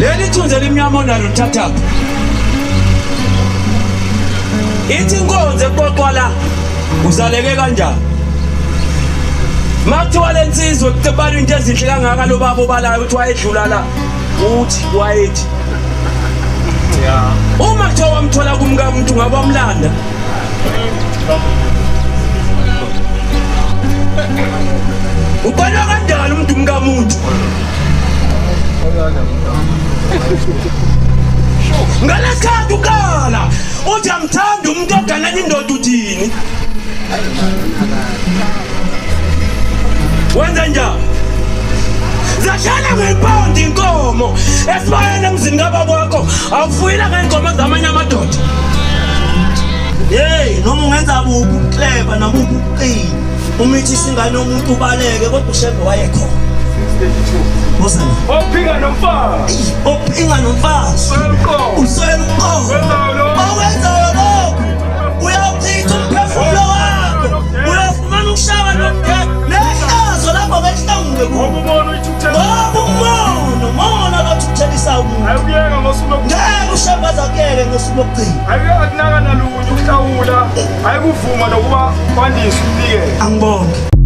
Leli thunzi elimnyama onalo lithathaphi? Ithi inkonzo eqoqwa la uzaleke kanjani? Makuthiwa le nsizwa kucebana into ezinhle kangaka lo baba obalayo ukuthi wayedlula la uthi wayethi uma kuthiwa wamthola kumkamuntu ngabe wamlanda. Uqalwa kanjani umuntu umkamuntu? Ngalesikhathi uqala uthi amthandi umuntu oganela indoda uthini? Wenza njani? Zashala ngempondo inkomo esibayeni emzini kababa wakho awufuyile ngey'nkomo zamanye amadoda. Hey, noma ungenza buphi ubukleva nabuphi ubuqili umithisa ingane yomuntu ubaleke kodwa uShembe wayekhona. Wozana. Ophika nomfazi. Ophinga nomfazi. Uswele uqobo. Owenzayo lokhu uyawuchitha umphefumulo wakho. Uyofumana ukushaya nehlazo lapho behlangule kuwo. Ngoba umona, umona lothukuthelisa umuntu. Ayikuyeka ngosuku lokugcina. Ngeke uShembe aze akuyeke ngosuku lokugcina. Ayikuyakunaka nalunye ukuhlawula, ayikuvuma nokuba kwandiswe umnikelo. Angibonge.